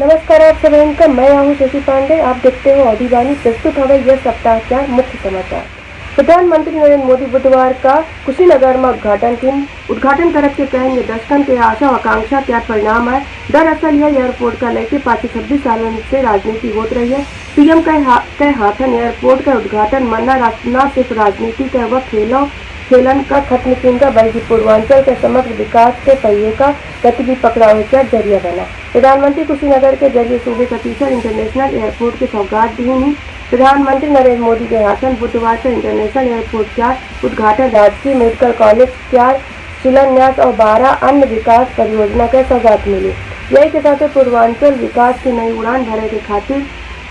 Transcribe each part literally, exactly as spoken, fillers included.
नमस्कार आप सभी का, मैं आहूँ शशि पांडे। आप देखते हो अवधी वाणी। प्रस्तुत हवे यह सप्ताह का मुख्य समाचार। प्रधानमंत्री नरेंद्र मोदी बुधवार का कुशीनगर में उद्घाटन किन। उद्घाटन करत के कहन, ये दशकन के आशा और आकांक्षा का परिणाम है। दरअसल यह एयरपोर्ट का लेके पाछे छब्बीस सालन से राजनीति होत रही है। पीएम के हा-, के हाथन एयरपोर्ट का उद्घाटन मना रा-, ना सिर्फ राजनीति का वह खेलों खेलन का खत्म किन का, बल्कि पूर्वांचल के समग्र विकास के पहिये का गति भी पकड़ावे का जरिया बना। प्रधानमंत्री कुशीनगर के जरिए सूबे का तीसर इंटरनेशनल एयरपोर्ट के सौगात दिहिन। प्रधानमंत्री नरेंद्र मोदी के हाथन बुधवार का इंटरनेशनल एयरपोर्ट का उद्घाटन, राजकीय मेडिकल कॉलेज का शिलान्यास और बारह अन्य विकास परियोजना के सौगात मिली। यही के साथे पूर्वांचल विकास की नई उड़ान भरे के खातिर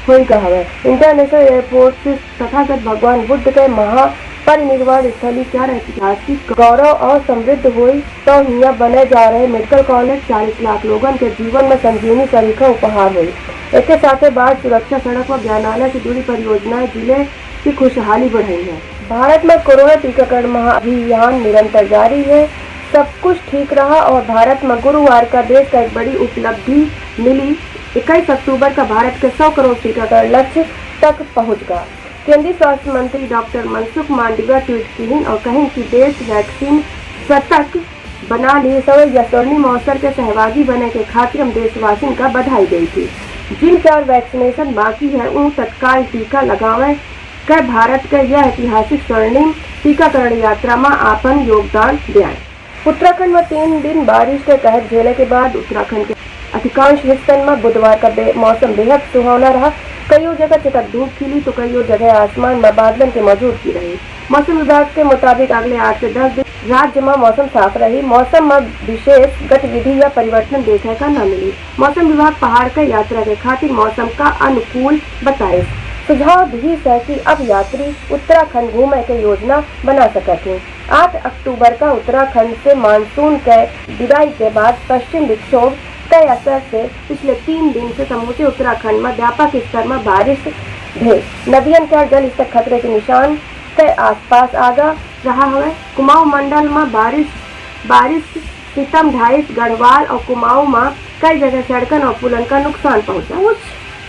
होई गा हवे। इंटरनेशनल एयरपोर्ट से तथागत भगवान बुद्ध के महापरिनिर्वाण स्थली का ऐतिहासिक गौरव और समृद्ध होई, तो हियां बने जा रहे मेडिकल कॉलेज चालीस लाख लोगन के जीवन में संजीवनी सरीखा उपहार होई। एके साथे बाढ़ सुरक्षा, सड़क व ज्ञानालय से जुड़ी परियोजनाएं जिले की खुशहाली बढ़ई है। भारत में कोरोना टीकाकरण महाअभियान निरंतर जारी है। सब कुछ ठीक रहा और भारत में गुरुवार का देश का एक बड़ी उपलब्धि मिली। इक्कीस अक्टूबर का भारत के सौ करोड़ टीकाकरण लक्ष्य तक पहुंच गा। केंद्रीय स्वास्थ्य मंत्री डॉक्टर मनसुख मांडविया ट्वीट किहिन और कहिन कि देश वैक्सीन शतक बना लिहिस हवे। यह स्वर्णिम अवसर के सहभागी बने के खातिर हम देशवासिन का बधाई देई थी। जिन चार वैक्सीनेशन बाकी है, ऊ तत्काल टीका लगावे के भारत के यह ऐतिहासिक स्वर्णिम टीकाकरण यात्रा में आपन योगदान दें। उत्तराखंड में तीन दिन बारिश के कहर झेले के बाद उत्तराखंड के अधिकांश हिस्सन में बुधवार का बे-, मौसम बेहद सुहावना रहा। कईयों जगह चटक धूप खिली तो कईयों जगह आसमान में बादलन के मौजूदगी रही। मौसम विभाग के मुताबिक अगले आठ से दस दिन राज्य में मौसम साफ रही। मौसम में विशेष गतिविधि या परिवर्तन देखे का न मिली। मौसम विभाग पहाड़ के यात्रा के खातिर मौसम का अनुकूल बताइस। सुझाव दिहिस है कि अब यात्री उत्तराखंड घूमे के योजना बना सकत हैं। आठ अक्टूबर का उत्तराखंड से मानसून के विदाई के बाद पश्चिम विक्षोभ के असर से पिछले तीन दिन से समूचे उत्तराखंड में व्यापक स्तर में बारिश भे नदियन का जल स्तर खतरे के निशान के आसपास आगा रहा हवे। कुमाऊं मंडल में बारिश, बारिश सीतम ढाइस, गढ़वाल और कुमाऊं में कई जगह सड़कन और पुलन का नुकसान पहुंचा। कुछ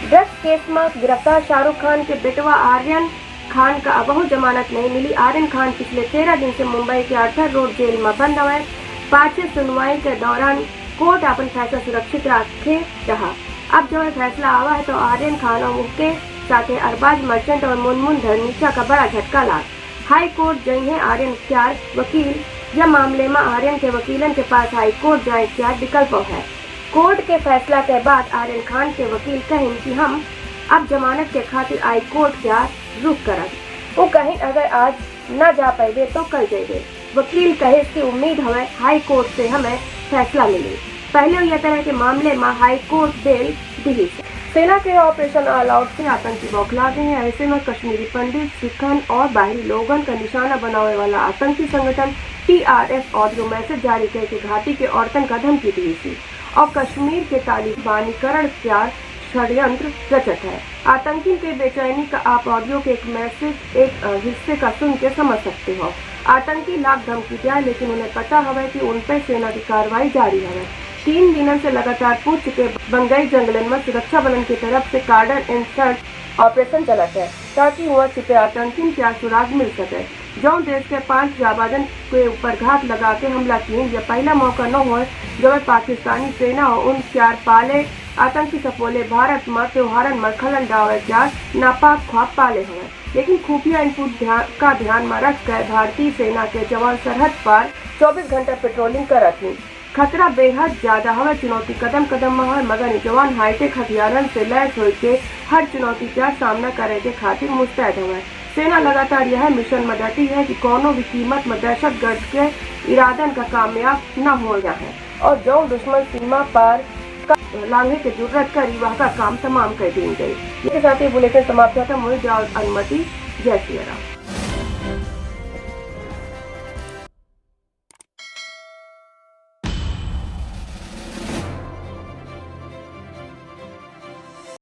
ड्रग्स केस में गिरफ्तार शाहरुख खान के बेटवा आर्यन खान का अबहू जमानत नहीं मिली। आर्यन खान पिछले तेरह दिन से मुंबई के आर्थर रोड जेल में बंद हवे। पाछे सुनवाई के दौरान कोर्ट अपन फैसला सुरक्षित रखे रहा। अब जब फैसला आवा है तो आर्यन खान और उनके साथे अरबाज मर्चेंट और मुनमुन धर्मीचा का बड़ा झटका लाग। हाई कोर्ट जइहें आर्यन क्यार वकील। यह मामले में आर्यन के वकीलन के पास हाई कोर्ट जाए क्यार विकल्प है। कोर्ट के फैसला के बाद आर्यन खान के वकील कहिन कि हम अब जमानत के खातिर हाई कोर्ट का रुख करब। वो कहिन, अगर आज न जा पैबे तो कल जइबे। वकील कहिस कि उम्मीद हवे हाई कोर्ट से हमें फैसला मिले। पहले यह तरह के मामले में हाई कोर्ट बेल दिहिस। सेना के ऑपरेशन ऑल आउट से आतंकी बौखला गए हैं। ऐसे में कश्मीरी पंडित, सिखन और बाहरी लोगन का निशाना बनावे वाला आतंकी संगठन टीआरएस ऑडियो मैसेज जारी करके घाटी के औरतन का धमकी दिहिस और कश्मीर के तालिबानीकरण का षड्यंत्र रचत है। आतंकिन के बेचैनी का आप ऑडियो के एक मैसेज, एक, अ, हिस्से का सुन के समझ सकते हो। आतंकी लाख धमकी दिया, लेकिन उन्हें पता हवे कि उन पे सेना की कार्रवाई जारी हवे। तीन दिनन से लगातार पूछ चुके बंगई जंगलन में सुरक्षा बलन की तरफ से कार्डन एंड सर्च ऑपरेशन चलत है, ताकि वहाँ छिपे आतंकिन का सुराग मिल सके। जौन देश के पांच जाबाजन के ऊपर घात लगा के हमला किए, यह पहला मौका न होए, जब पाकिस्तानी सेना और उन चार पाले आतंकी सपोले भारत में त्योहारन में खलन डावे का नापाक ख्वाब पाले हवे। लेकिन खुफिया इनपुट ध्या-, का ध्यान में रख कर भारतीय सेना के जवान सरहद पर चौबीस घंटा पेट्रोलिंग करत ही। खतरा बेहद ज्यादा हवे, चुनौती कदम कदम में हवे, मगर ई जवान हाईटेक हथियारन से लैस होके हर चुनौती का सामना करे के खातिर मुस्तैद हवे। सेना लगातार यह मिशन में डटी है कि कौनो भी कीमत में दहशतगर्द के इरादन का कामयाब न हो जाए और जौन दुश्मन सीमा पार का लांघे के जुर्रत करी, वह का काम तमाम कर दीन जाए। इसके साथ ही बुलेटिन समाप्त होता। मुझे जाओ अनुमति। जय सिया राम।